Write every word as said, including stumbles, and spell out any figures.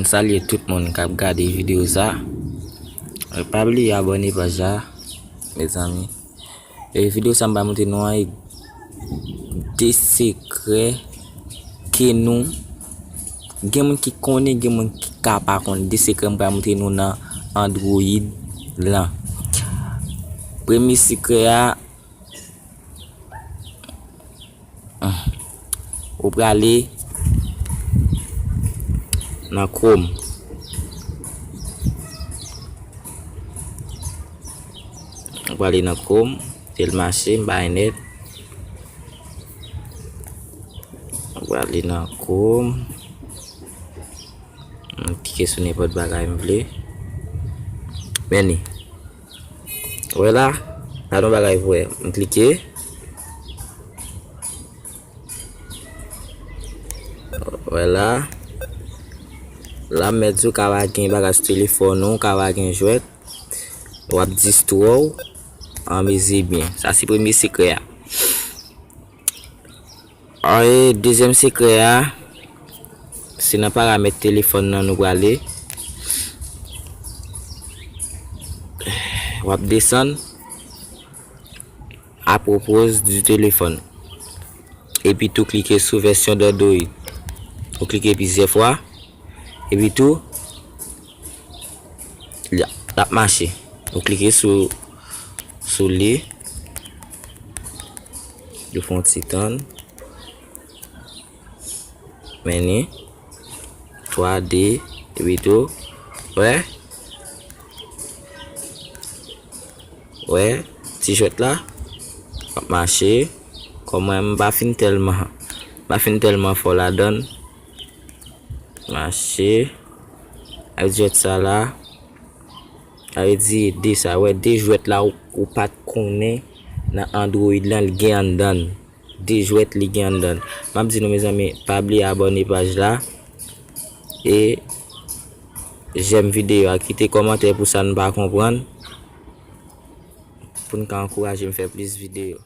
Salye tout moun k ap gade videyo sa. E pa bliye abòne paj la, mezanmi. E videyo sa m pral montre nou an, e de sekrè ke nou, gen moun ki konnen, gen moun ki ka pa konn. De sekrè m pral montre nou nan Android lan. Premye sekrè a, ou prale nan Chrome. Ou prale nan Chrome, tel mache, m bay nèt. Ou prale nan Chrome. M klike sou nenpòt bagay m vle. Men li. Wè la, gade yon bagay pou wè. M klike. Wè la. La m mèt di w ka pa gen bagay sou telefòn ou, ka pa gen jwèt. W ap distwè w. Anmezi byen. Sa se premye sekrè a. E dezyèm sekrè a, se nan paramèt telefòn nan nou prale. W ap desann à propos du téléphone. Epi tou klike sou vèsyon d'Android. Ou klike plizyè fwa. Epi tou, li ap, l ap mache. Ou klike sou, sou li. Yo fè yon ti tann. Men li. Twa, de, epi tou. Wè. Wè. Ti jwèt la. Ap mache. Kòm mwen, m pa fin tèlman, m pa fin tèlman fò ladann. Mache. Ak jwèt sa la. Sa vle di de sa, wè, de jwèt la ou, ou pa t konnen nan Android lan, li gen anndan l. De jwèt li gen anndan l. M ap di nou, mezanmi, pa bliye abòne paj la. E jèm videyo a, kite kòmantè pou sa n pa konprann. Pou n ka ankouraje m fè plis videyo.